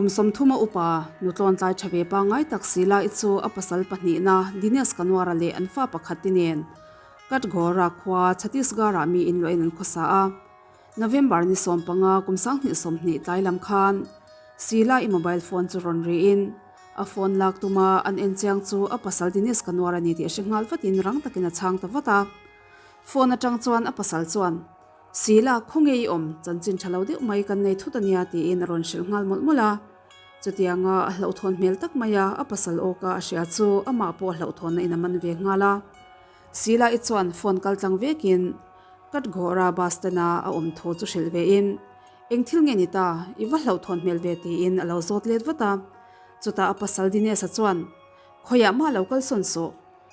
Kum 30 a upa, nu tlawntlai tha ve pangngai tak si lai chu a pasal pahnihna Dinesh Kanwara leh an fa pakhat te nen Katghora khua Chhattisgarh-ah mi inluahin an khawsa a. November ni 15 kum 2020 tlai lam khan Sila i mobile phone chu rawn riin a phone lak tuma an en chiang chu a pasal Dinesh Kanwara ni tih a hre nghal vatin rang takin a chhang ta vat a. Phone atang chuan a pasal chuan Sila, khawnge i awm? Chanchin tha lo deuh mai kan nei thut a nia tiin a rawn hrilh nghal mawlh mawlh a. Chutianga a hlauhthawn hmel tak mai a, a pasal awka a hria chu amah pawh a hlauhthawnna in a man ve nghal a. Sila i chuan phone kal tlang vekin Katghora bus stand a a awm thu chu hrilh vein, Eng thil nge ni ta? I va hlauhthawn hmel ve tiin a lo zawt let vat a. Chutah a pasal Dinesh-a chuan, Khawiah mah lo kal sawn suh.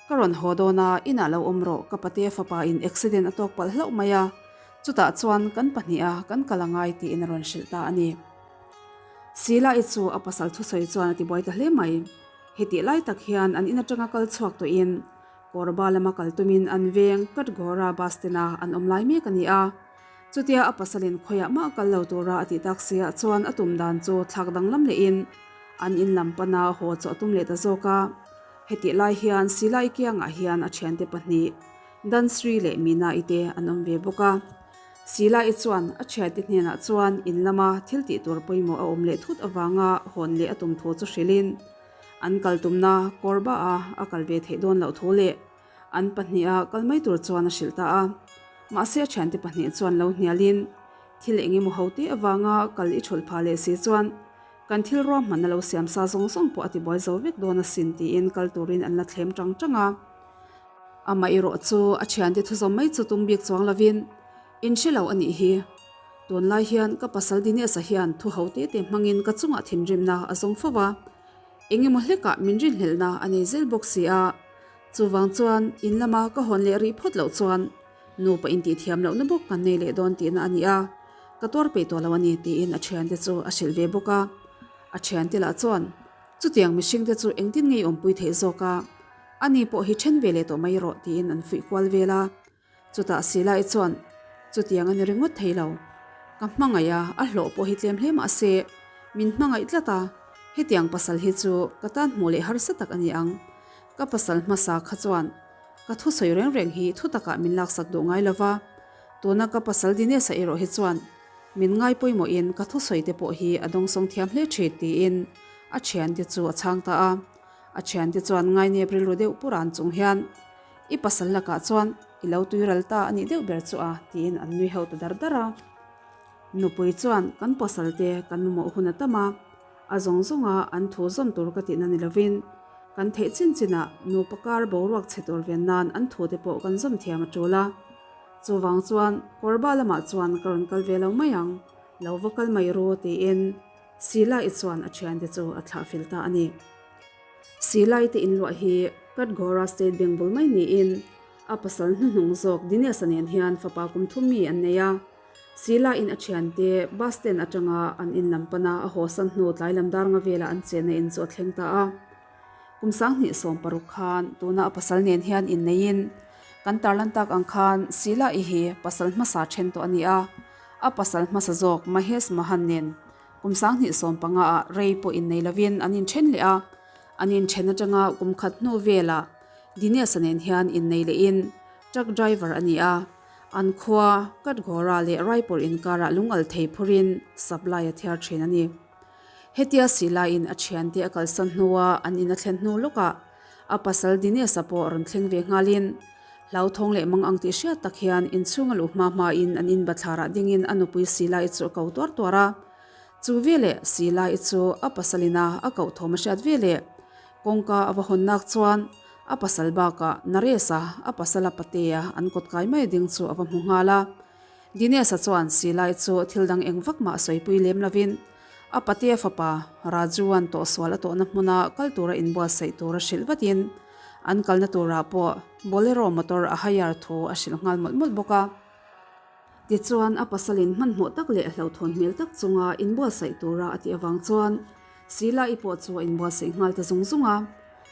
Ka rawn haw dawn a, inah lo awm rawh, ka patea fapa in accident a tawk palh hlauh mai a, chutah chuan kan pahnih a kan kal a ngai tiin a rawn hrilh ta a ni. Sila-i chu a pasal thusawi chuan a ti buai ta hle mai. Hetih lai tak hian an in atanga kal chhuak tawhin Korba lama kal tumin an veng Katghora bus stand a an awm lai mek a ni a. Chutia a pasalin khawiah mah kal lo tura a tih tak siah chuan a tum dan chu thlak danglam lehin an in lam pana haw chu a tum leh ta zawk a. Hetih lai hian Silai kiangah hian a thiante pahnih, Dansri leh Mina-i te an awm ve bawk a. Silai chuan a thiante hnenah chuan in lama thil tih tur pawimawh a awm leh thut avanga hawn leh a tum thu chu hrilhin an kal tumna kawr ba-a a kal ve theih dawn loh thu leh an pahniha kal mai tur chuan a hrilh ta a. Mahse a thiante pahnih chuan lo hnialin thil eng emaw ho te avanga kal i thulh phah leh si chuan Kan thil ruahmanna lo siam sa zawng zawng pawh a ti buai zo vek dawn asin tiin kal turin an la thlem tang tang a. Amah erawh chu a thiante thuzawm mai chu tum bik chuang lovin, In hre lo a nih hi. Tunlai hian ka pasal Dinesh-a hian thu ho te te hmangin ka chungah thinrimna a zawng fo va. Eng emaw hlekah min rinhlelhna a nei zel bawk si a. Chuvang chuan in lama ka hawn leh rih phawt loh chuan Nupa intihthiam lohna bawk kan nei leh dawn tihna a ni a, ka tuar peih tawh lo a ni tiin a thiante chu a hrilh ve bawk a. A thiante lah chuan, Chutiang mihringte chu engtin nge i awmpui theih zawk a? Ani pawh hi then ve leh tawh mai rawh tiin an fuih kual vel a. Chutah Silai chuan, Chutiang a ni ringawt thei lo. Ka hmangaih a, a hlawh pawh hi tlem hle mah se, min hmangaih tlat a, hetiang pasal hi chu ka tan hmuh leh harsa tak a ni ang. Ka pasal hmasa kha chuan ka thusawi reng reng hi thu takah min laksak duh ngai lo va, tuna ka pasal Dinesh-a erawh hi chuan min ngai pawimawhin ka thusawi te pawh hi a dawngsawng thiam hle thin tiin a thiante chu a chhang ta a. A thiante chuan ngainep rilru deuh puran chung hian I pasal lakah chuan i lo tuiral ta a nih deuh ber chu a tiin an nui ho ta dar dar a. Nupui chuan kan pasal te kan mamawh hun a tam a, A zawng zawnga an thu zawm tur ka tihna ni lovin, kan theih chin chinah nupa kar boruak chhe tur ven nan an thute pawh kan zawm thiam a tul a. Chuvang chuan Korba lamah chuan ka rawn kal ve lo mai ang, lo va kal mai ru tiin Sila-i chuan a thiante chu a thlah fel ta a ni. Sila-i te inluah hi Katghora State Bank bul mai niin a pasal hnuhnung zawk Dinesh-a nen hian fapa kum thum mi an nei a. Sila in a thiante bus stand atanga an in lam pana a haw san hnu tlai lam dar nga velah an chenna in chu a thleng ta a. Kum 2016 khan tuna a pasal nen hian inneiin kan tarlan tak ang khan Sila i hi pasal hmasa then tawh a ni a, a pasal hmasa zawk Mahesh Mahan nen kum 2015 ah rei pawh innei lovin an inthen leh a, an inthen atanga kum khat hnu velah Dinesh-a nen hian innei lehin truck driver a ni a. An khua, Katghora leh Raipur inkarah lungal thei phurin supply a thiar thin a ni. Hetia silaiin a thiante a kalsan hnua an in a thlen hnu lawkah a pasal Dinesh-a pawh rawn thleng ve nghalin hlauthawng leh mang ang tih hriat tak hian inchhung a luh hma hmain an in bathlarah dingin a nupui Silai chu a ko tuar tuar a. Chu veleh Silai chu a pasalina a koh thawm a hriat veleh kawngka a va hawn nak chuan A pasal bakah Naresh-a, a pasala patea an kawt kai mai ding chu a va hmu nghal a. Dinesh-a chuan silai chu thil dang eng vak mah sawipui lem lovin a patea fapa Raju-a'n tawhsual a tawhna hmuna kal tura inbuatsaih tur a hrilh vatin an kalna turah pawh Bolero motor a hire thu a hrilh nghal mawlh mawlh bawk a. Tichuan a pasalin hmanhmawh tak leh hlauhthawn hmel tak chunga inbuatsaih tura a tih avang chuan Sila-i pawh chu a inbuatsaih nghal ta zung zung a.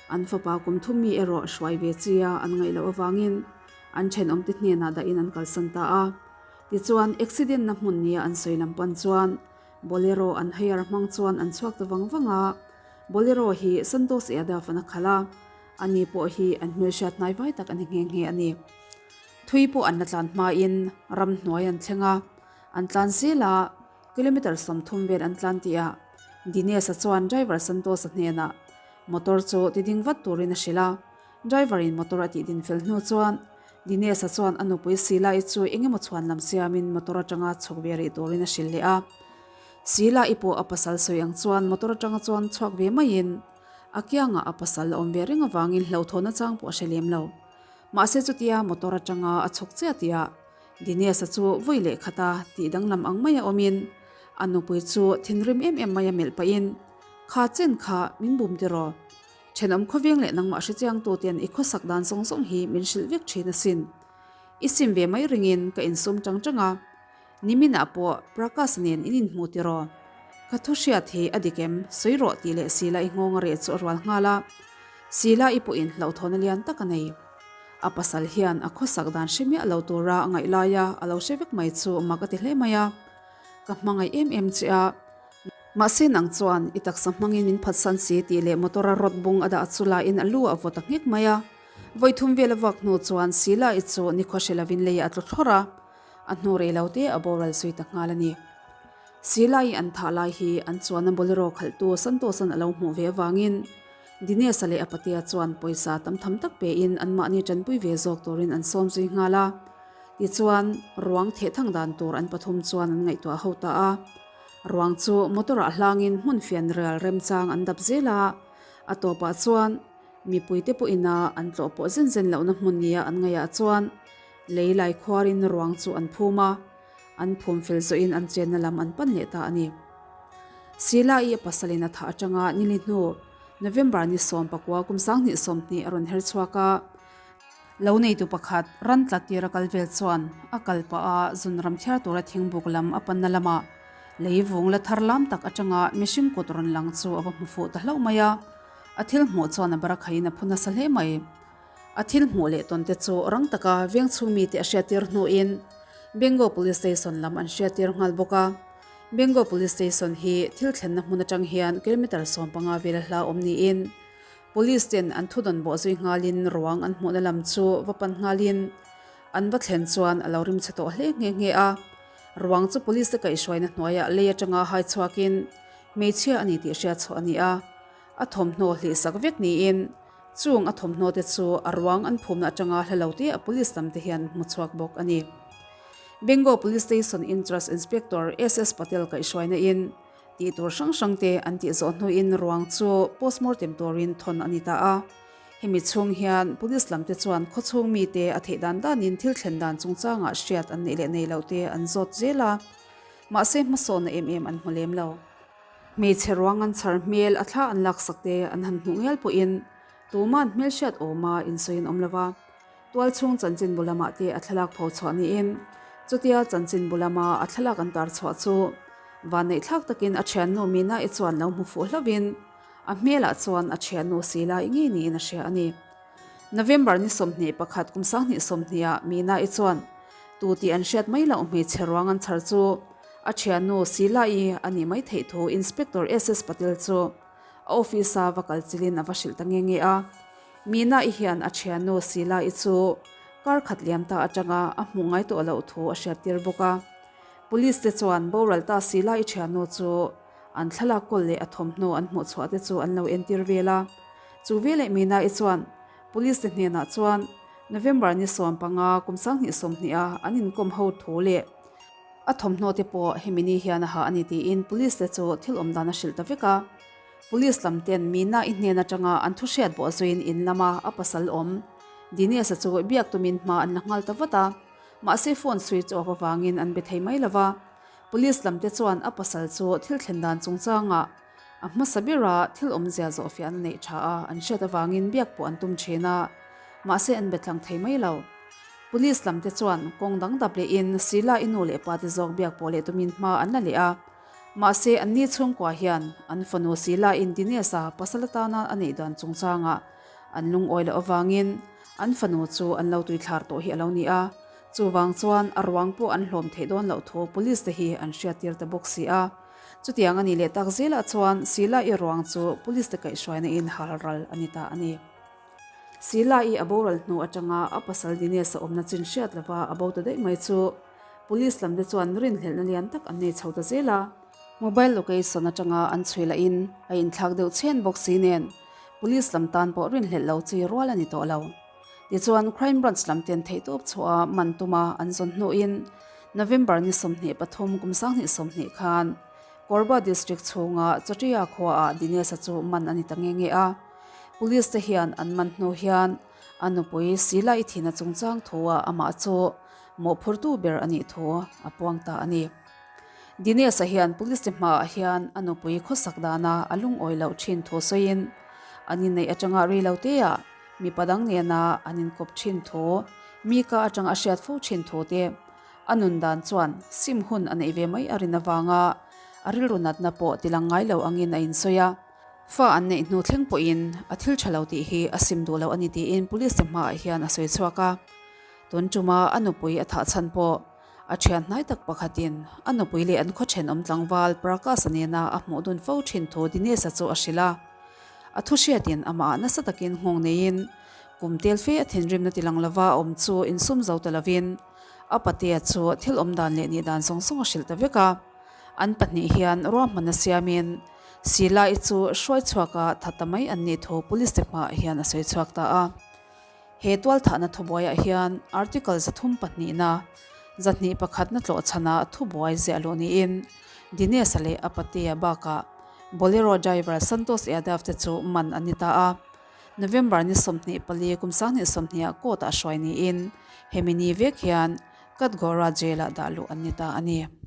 An fapa kum thum mi erawh hruai ve chia an ngaih loh avangin an thenawmte hnenah dahin an kalsan ta a. Tichuan accident na hmun nia an sawi lam pan chuan Bolero an hire hmang chuan an chhuak ta vang vang a. Bolero hi Santosh Yadav an a khalh a, ani pawh hi an hmelhriat hnai vai tak a ni nghe nghe a ni. Thui pawh an la tlan hmain ramhnuai an thleng a, an tlan zel a, Kilometre 30 vel an tlan tih ah Dinesh-a chuan driver Santosh-a hnenah motor chu ti ding vat turin a hrilh a. Driver in motor a tih din fel hnu chuan Dinesh-a chuan a nupui Sheila-i chu eng emaw chhuan lam siamin motor atanga chhuk ve rih turin a hrilh leh a. Sheila-i pawh a pasal sawi ang chuan motor atanga chuan chhuak ve maiin a kiangah a pasal a awm ve reng avangin hlauhthawn achang pawh a hre lem lo. Mahse chutia motor atanga a chhuk chiah tih ah Dinesh-a chu vawi leh khata tih danglam ang maia awmin a nupui chu thinrim em em maia melh pahin, Kha chen kha min bum tiraw? Thenawm khawveng leh nangmah hrechiang tuten i khawsak dan zawng zawng hi min hrilh vek thin asin. I sim ve mai ringin ka insum tang tang a. Niminah pawh Prakash nen in inhmu tiraw? Ka thu hriat hi a dik em? Sawi rawh tih leh Sila i nghawng a reh chu a rual nghal a. Sila i pawhin hlauhthawn a lian tak a nei. A pasal hian a khawsak dan hre miah lo tura a ngaih laia a lo hre vek mai chu mak a ti hle mai a. Ka hmangaih em em che a. Mahse nang chuan i taksa hmangin min phatsan si tih leh motor a rawt bung a dah chu lain a lu a vawt a nghek mai a. Vawi thum vel a vuak hnu chuan Sila i chu nikhua hre lovin leiah a tlu thlawrh a. A hnu rei lo te a boral zui ta nghal a ni. Sila i an thah lai hi an chuanna Bolero khalhtu Santosh-a'n a lo hmuh ve avangin Dinesh-a leh a patea chuan pawisa tam tham tak pein anmahni tanpui ve zawk turin an sawm zui nghal a. Tichuan, ruang thehthang dan tur an pathum chuan an ngaihtuah ho ta a. Ruang chu motor-ah hlangin hmun fian rial remchang an dap zel a, a tawpah chuan mipuite pawhin a an tlawh pawh zen zen lohna hmun nia an ngaihah chuan lei lai khuarin ruang chu an phum a, an phum fel zawhin an chenna lam an pan leh ta a ni. Sila-i a pasalin a thah atanga nili hnu November ni 19 kum 2020 a rawn her chhuak a. Lo neitu pakhat ran tla tir a kal vel chuan a kal pah a zun ram thiar tura thingbuk lam a panna lamah lei vung la thar lam tak atanga mihring kut rawn lang chu a va hmu fuh ta hlauh mai a. A thil hmuh chuan a barakhaiin a phu nasa hle mai. A thil hmuh leh tawn te chu rang taka veng chhung mite a hriattir hnuin Bengo Police Station lam an hriattir nghal bawk a. Bengo Police Station hi thil thlenna hmun atang hian kilometre 15 vela hla awm niin Police ten an thudawn bawh zui nghalin ruang an hmuhna lam chu va pan nghalin an va thlen chuan a lo rim chhe tawh hle nghe nghe a. Ruang chu Police te kaihhruaina hnuaiah lei atanga hai chhuakin hmeichhia a ni tih hriat chhuah a ni a. A thawmhnaw hlihsak vek niin Chung a thawmhnaw te chu a ruang an phumna atanga hla lo te a police lam te hian hmu chhuak bawk a ni. Bengo Police Station Interest Inspector SS Patel kaihhruaina in tih tur hrang hrang te an tih zawh hnuin ruang chu postmortem turin thawn a ni ta a. Hemi chhung hian police lam te chuan khawchhung mite a theih dan danin thil thlen dan chungchangah hriat an neih leh nei loh te an zawt zel a, mahse hmasawnna em em an hmu lem lo. Hmeichhe ruang an chhar hmel a thla an laksak te an han hmuh ngial pawhin tuma'n hmelhriat awma insawi an awm lo va, tualchhung chanchinbu lamah te a thlalak pho chhuah niin chutia chanchinbu lama a thlalak an tar chhuah chu vanneihthlak takin a thiannu Mina-i chuan lo hmu fuh hlauhin a hmelah chuan a thiannu Sila-i ngei niin a hria a ni. November ni 21 kum 2020 ah Mina-i chuan tu tih an hriat mai loh hmeichhe ruang an chhar chu A thiannu Sila-i a nih mai theih thu Inspector SS Patel chu a office-a va kal chilin a va hrilh ta nge nge a. Meena-i hian a thiannu Sila-i chu kar khat liam ta atanga a hmuh ngai tawh loh thu a hriattir bawk a. Police te chuan boral ta Sila-i thiannu chu an thlalak kawl leh a thawmhnaw an hmuh chhuah te chu an lo entir vel a. Chu veleh Meena-i chuan Police te hnenah chuan November ni 15 kum 2020 a an inkawm ho thu leh A thawmhnaw te pawh hemi ni hian a ha a ni tiin Police te chu thil awm dan a hrilh ta vek a. Police lam ten Meena i hnen atanga an thu hriat bawh zuiin in lama a pasal awm Dinesh-a chu biak tumin hma an la nghal ta vat a. Mahse phone switch off avangin an be thei mai lo va. Police lam te chuan a pasal chu thil thlen dan chungchangah a hmasa bera thil awmzia zawhfiahna neih tha a an hriat avangin biak pawh an tum thin a, mahse an be tlang thei mai lo. Police lam te chuan kawng dang dap lehin Sila i nu leh pa te zawk biak pawh leh tumin hma an la leh a, mahse an ni chhungkua hian an fanu Sila in Dinesh-a pasal atana a neih dan chungchangah an lungawi loh avangin an fanu chu an lo tuithlar tawh hi a lo ni a, chuvang chuan a ruang pawh an hlawm theih dawn loh thu Police te hi an hriattir ta bawk si a. Chutiang a nih leh tak zelah chuan Sila-i ruang chu police te kaihhruaina in hal ral a ni ta a ni. Sila-i a boral hnu atanga a pasal Dinesh-a awmna chin hriat lova a bo ta daih mai chu police lam te chuan rinhlelhna lian tak an nei chho ta zel a. Mobile location atanga an chhui lahin a inthlak deuh chhen bawk si nen police lam tan pawh rinhlelh lo chi rual a ni tawh lo. Tichuan Crime Branch lam ten theihtawp chhuah a man tuma an zawn hnuin November ni 23 kum 2020 khan Korba District chhunga Chatia khuaah Dinesh-a chu man a ni ta nge nge a. Police te hian an man hnu hian a nupui Sila-i thihna chungchang thu-ah amah chu mawhphurtu ber a nih thu a puang ta a ni. Dinesh-a hian police te hmaah hian a nupui khawsak dana a lungawi loh thin thu sawiin an inneih atanga rei lo teah mipa dang nena an inkawp thin thu, mi ka atanga a hriat fo thin thu te a nun dan chuan sim hun a neih ve mai a rin avanga a rilru natna pawh tilang ngai lo angin a insawi a. Fa an neih hnu thleng pawhin a thil tha lo tih hi a sim duh lo a ni tiin police te hmaah hian a sawi chhuak a. Tun tuma a nupui a thah chhan pawh A thian hnai tak pakhatin a nupui leh an khaw thenawm tlangval Prakash-a nena a hmuh dun fo thin thu Dinesh-a chu a hrilh a. A thu hriatin amah nasa takin nghawng neiin kum tel fe a thinrimna ti lang lova a awm chu insum zo ta lovin a patea chu thil awm dan leh nih dan zawng zawng a hrilh ta vek a. An pahnih hian ruahmanna siamin Sheila-i chu hruai chhuaka tha ta mai an nih thu police te hmaah hian a sawi chhuak ta a. He tualthahna thubuaiah hian Article 32 na, 201 na tlawh chhanah thubuai ziah luh niin Dinesh-a leh a patea bakah Bolero driver Santosh Yadav te chu man an ni ta a. November ni 24 kum 2020 ah court-ah hruai niin hemi ni vek hian Katghora jail-ah dah luh an ni ta a ni.